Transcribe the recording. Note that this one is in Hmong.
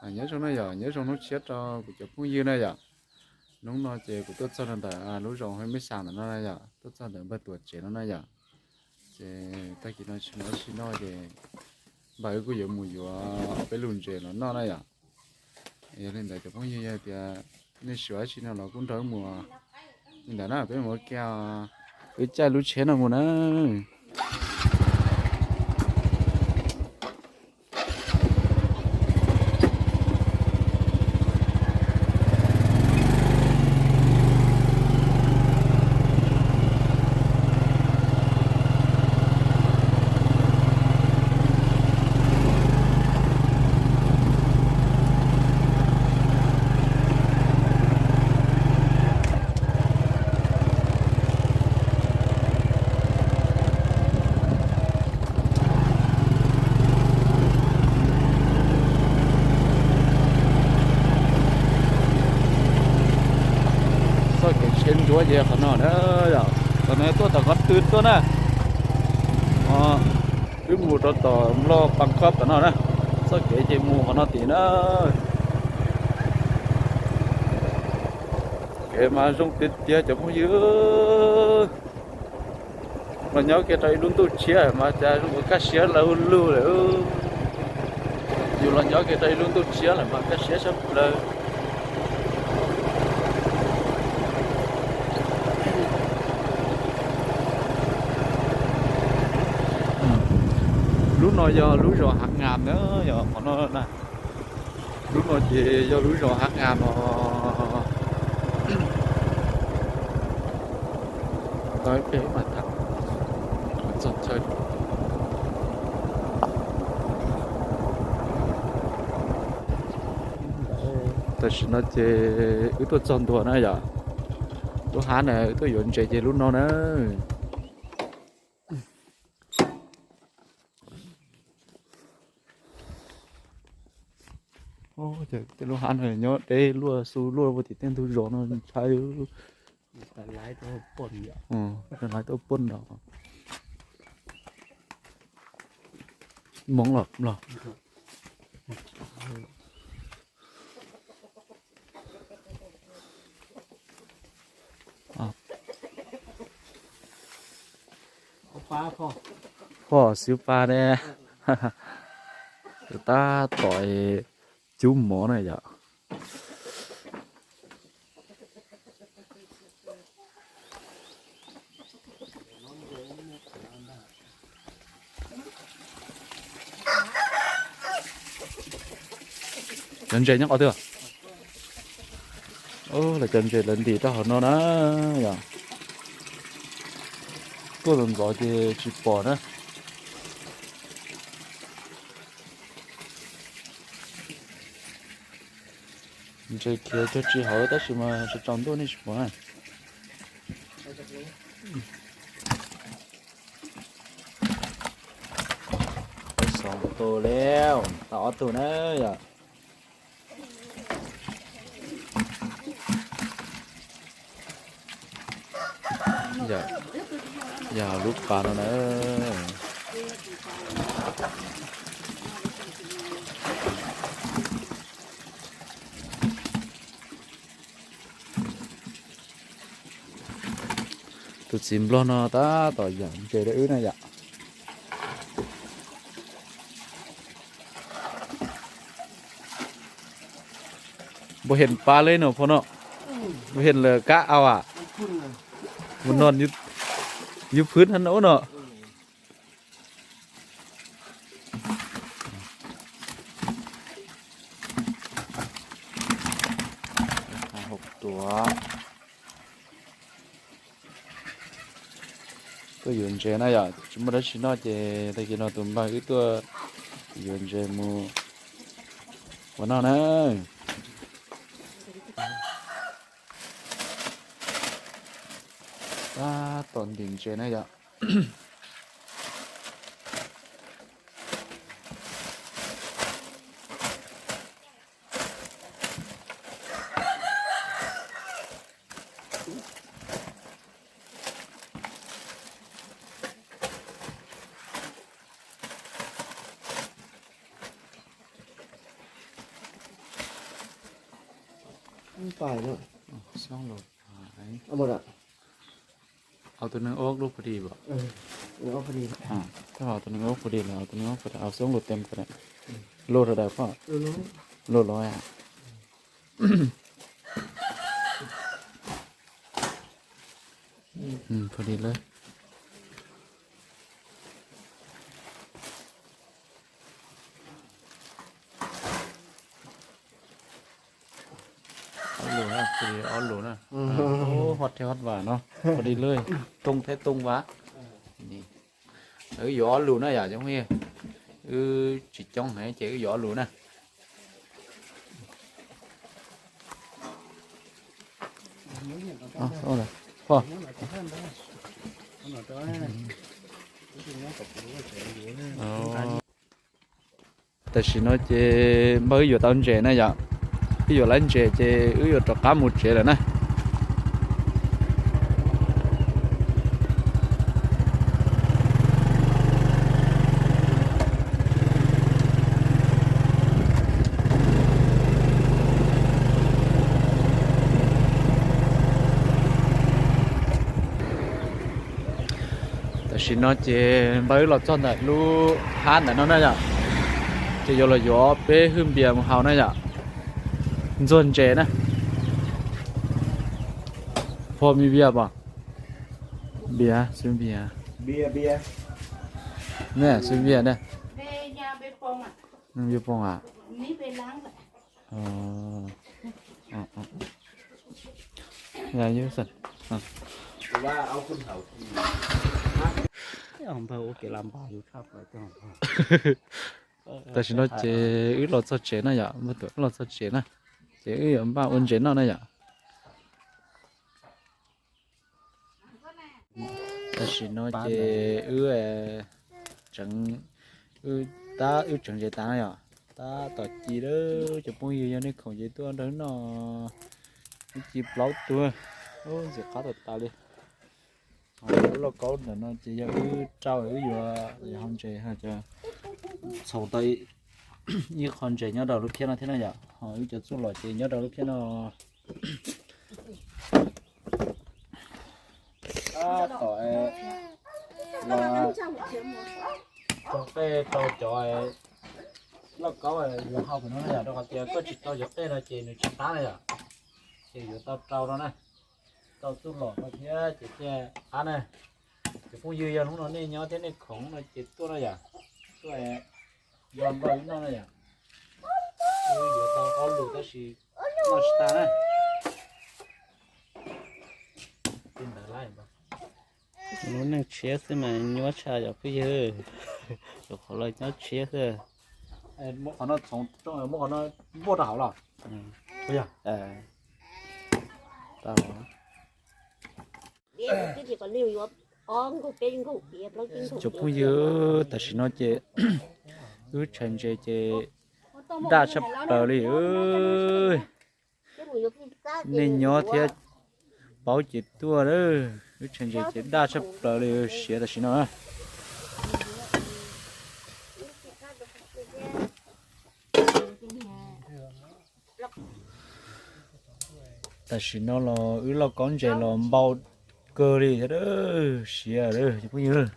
Nyob zoo na yom, nyob zoo hnub tshiab rau kuv cov phooj ywg na yom. Hnub no ces kuv tuaj txog rau ntawm lub zos Hej Mej Xas ntawm no na yom, tuaj txog ntawm npawg Tuam tsev no na yom. Ces tag kis no tsis muaj dab tsi noj ces npawg wb kuj yuav mus yuav peb lub ntses los noj na yom. Yog li ntawd cov phooj ywg yog tias nej xav dab tsi no los kuj nrog wb mus li ntawd na, peb mus ua ke, wb caij lub tsheb no mus na. Txoj kev tsheb ntsuab ces qhov no na yom, qhov no tuaj tom qhov twg tuaj na. Wb mus rau tom Nplog Pab Khob tom no na, txoj kev ces mus qhov no tim na. Kev mas zoo tiag tiag cov phooj ywg. Los nyob kiag rau ib lub ntuj tshiab mas cas zoo nkauj kaj siab lawm lug lawm. Yus los nyob kiag rau ib lub ntuj tshiab lawm mas kaj siab sab plaws. Lub no yog lub zos Hav Nga na, yog qhov no na. Lub no ces yog lub zos Hav Nga no. Tau ib pliag wb mam tham txog chaw. Tam sim no ces wb tuaj txog ntua na yom. Lub hav na wb tuaj yuav ntses ces lub no na. Tej lub hav no nyob deb luaj xu luaj puag tim tej ntug zos no ntshai. Laiv tuaj poj nrad. Moov los los. Poj xwb pab ne. Tab tom cub mov na yom. Cov ntses nyob qhov twg? Lawv cov ntses lawv ntim rau hauv no na yom. Tuaj ntxov ntxov ces tsis pom na. Ntses khiav cog tsis hauv tab sis mas tsaus ntuj nej tsis pom na. Xoom tus li, tau ob tug na yom. Yog lub pas no na. Tus txiv nplog no tab tom yam ntses rau wb na yom. Npua hees pab leb no phoj no, npua hees lawm kab au am, mus no yub phwb hab no no. Tuav. Tuaj yuav ntses na yom, tsis muaj dab tsi noj ces tag kis no tus npawg wb tuaj yuav ntses mus ua noj na. Tab tom ntim ntses na yom. Pais no. Xyoob lus pais. Au tus neeg ub lub pw di as? Tus neeg ub pw di lawm, au tus neeg ub pw di, au xyoob lus tes pw. Lus rau daws pom. Lus los. Pw di lawm. Ob lus na, pw di ob lus na. Hot thiab hot vas no, pw di lawm, too thiab too vas. Wb yuav ob lus na yom cov phooj ywg. Wb tsis coob heev ces wb yuav ob lus na. Tam sim no ces npawg wb yuav tau ntses na yom. Wb yuav lawv ntses ces wb yuav rov qab mus tsev lawm na. Tam sim no ces npawg wb los txog ntawm lub hab ntawm no na yom, ces yuav los yuav peb hwj npias mus haus na yom. Ntxuag ntses na. Phoj mi vias pom? Npias, xwb npias. Ne, xwb npias ne. Npias poob as? Tam sim no ces wb los txog tsev na yom, npawg Tuam wb los txog tsev na, ces wb yuav npaj ua ntses noj na yom. Tam sim no ces wb tseev, wb tab wb tseev ntses tas na yom, tab tom ci lawm cov phooj ywg, yog nej khoom ces tuaj nrog wb noj. Wb ci plaub tug, ntxim qab tas tas li. Lub lauj kaub ntawm no ces yog wb rau wb yuav hau ntses, txhoov tau ib qho ntses nyob rau lub phiab no thiab na yom, ho wb cov txuj lom ces nyob rau lub phiab no. Tab tom los rau qej rau cov lauj kaub yuav hau pem no na yom, rau qhov tias koj tsis rau cov qej no ces nws tsis qab na yom, ces yuav tau rau no na, rau txuj lom no thiab ces thiaj qab na. Cov phooj ywg, yog hnub no nej nyob thiab nej khoom no ces tuaj na yom, tuaj nrog npawg wb noj na yom. Wb yuav tau ob lus tab sis noj tsis tas na. Lub neej tshiab xwb mas nyuaj tshaj yom phooj ywg. Yuav qhov lawv nyob tshiab xwb. Muab qhov no txhoov, muab qhov no npuaj rau hauv los. Cov phooj ywg, tam sim no ces wb tshais ntses ces daj tshaj plaws li. Nej nyob thiab paub ces tuaj, wb tshais ntses ces daj tshaj plaws li, siav tam sim no. Tam sim no los wb lauj kaub ntses los npau kawg li thiab, siav lawm cov phooj ywg.